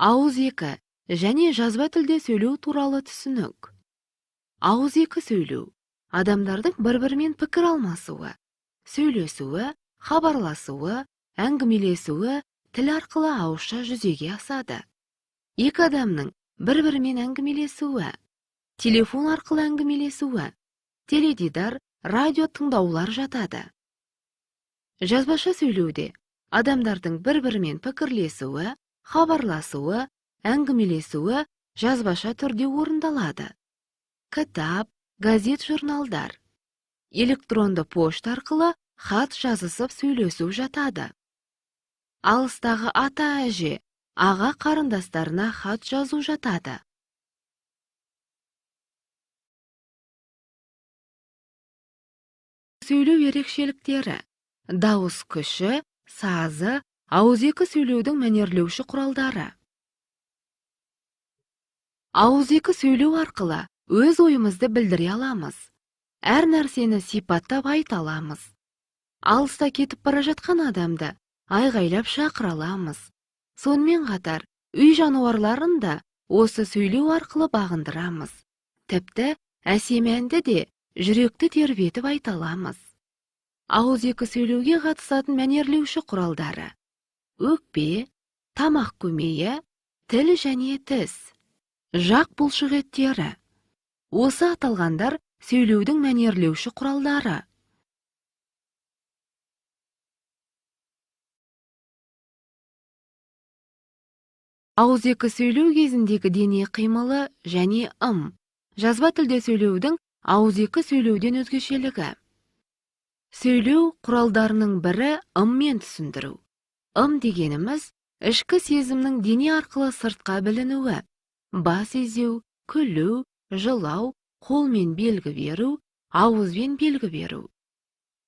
Ауызекі және жазба тілде сөйлеу туралы түсінік. Ауызекі сөйлеу адамдардың бір-бірімен пікір алмасуы, сөйлесуі, хабарласуы, әңгімелесуі тіл арқылы ауызша жүзеге асады. Екі адамның бір-бірімен әңгімелесуі, телефон арқылы әңгімелесуі, теледидар, радио тыңдаулар жатады. Жазбаша сөйлеуде адамдардың бір-бірімен пікірлесуі, хабарласуы, әңгімелесуі жазбаша түрде орындалады. Кітап, газет, журналдар, электронды пошта арқылы хат жазысып сөйлесу жатады. Алыстағы ата-әже, аға қарындастарына хат жазу жатады. Сөйлеу ерекшеліктері: дауыс күші, сазы, ауызекі сөйлеудің мәнерлеуші құралдары. Ауызекі сөйлеу арқылы өз ойымызды білдіре аламыз. Әр нәрсені сипаттап айта аламыз. Алыста кетіп бара жатқан адамды айғайлап шақыра аламыз. Сонымен қатар, үй жануарларын да осы сөйлеу арқылы бағындырамыз. Тіпті әсем әнді де жүректі тербетіп айта аламыз. Ауызекі сөйлеуге қатысатын мәнерлеуші құралдары: өкпе, тамақ көмейі, тіл және тіс, жақ бұлшық еттері. Осы аталғандар сөйлеудің мәнерлеуші құралдары. Ауызекі сөйлеу кезіндегі дене қимылы және ым. Жазба тілде сөйлеудің ауызекі сөйлеуден өзгешелігі. Сөйлеу құралдарының бірі ыммен түсіндіру. Ым дегеніміз ішкі сезімнің дене арқылы сыртқа білінуі. Бас изеу, күлу, жылау, қолмен белгі беру, ауызбен белгі беру.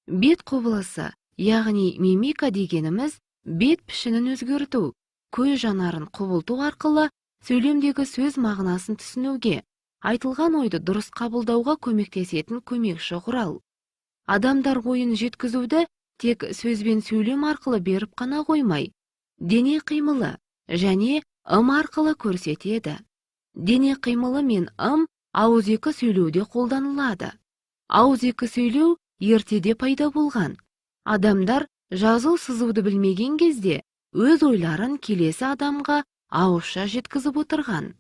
Бет құбылысы, яғни мимика дегеніміз бет пішінін өзгерту, көз жанарын құбылту арқылы сөйлемдегі сөз мағынасын түсінуге, айтылған ойды дұрыс қабылдауға көмектесетін көмекші құрал. Адамдар ойын жеткізуді тек сөзбен сөйлем арқылы беріп қана қоймай, дене қимылы және ым арқылы көрсетеді. Дене қимылы мен ым ауызекі сөйлеуде қолданылады. Ауызекі сөйлеу ертеде пайда болған. Адамдар жазу сызуды білмеген кезде өз ойларын келесі адамға ауызша жеткізіп отырған.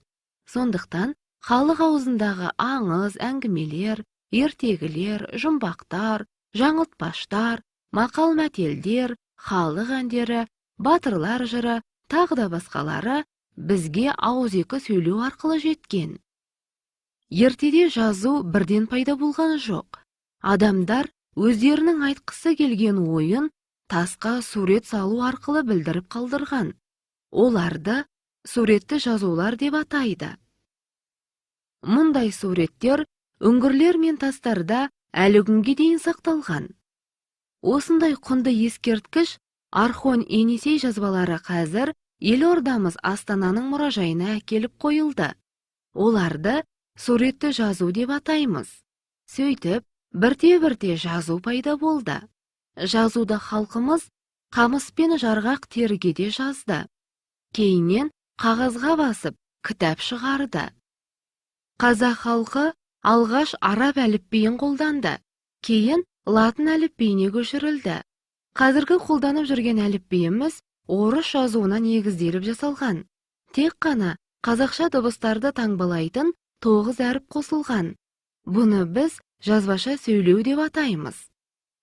Сондықтан халық аузындағы аңыз, әңгімелер, ертегілер, жұмбақтар, жаңылтпаштар, мақал-мәтелдер, халық әндері, батырлар жыры, тағы да басқалары бізге ауызекі сөйлеу арқылы жеткен. Ертеде жазу бірден пайда болған жоқ. Адамдар өздерінің айтқысы келген ойын тасқа сурет салу арқылы білдіріп қалдырған. Оларды суретті жазулар деп атайды. Мұндай суреттер үңгірлер мен тастарда әлі күнге дейін сақталған. Осындай құнды ескерткіш Орхон-Енисей жазбалары қазір елордамыз Астананың мұражайына әкеліп қойылды. Оларды суретті жазу деп атаймыз. Сөйтіп, бірте-бірте жазу пайда болды. Жазуды халқымыз қамыс пен жарғақ теріге де жазды. Кейіннен қағазға басып, кітап шығарды. Қазақ халқы алғаш араб әліпбиін қолданды, кейін латын әліпбиіне көшірілді. Қазіргі қолданып жүрген әліпбиіміз орыс жазуына негізделіп жасалған. Тек қана қазақша дыбыстарды таңбалайтын 9 әріп қосылған. Бұны біз жазбаша сөйлеу деп атаймыз.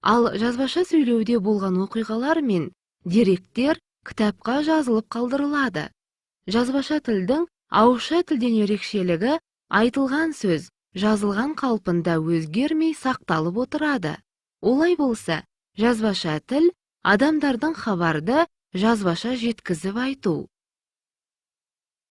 Ал жазбаша сөйлеуде болған оқиғалар мен деректер кітапқа жазылып қалдырылады. Жазбаша тілдің ауызша тілден ерекшелігі айтылған сөз жазылған қалпында өзгермей сақталып отырады. Олай болса, жазбаша тіл адамдардың хабарды жазбаша жеткізіп айту.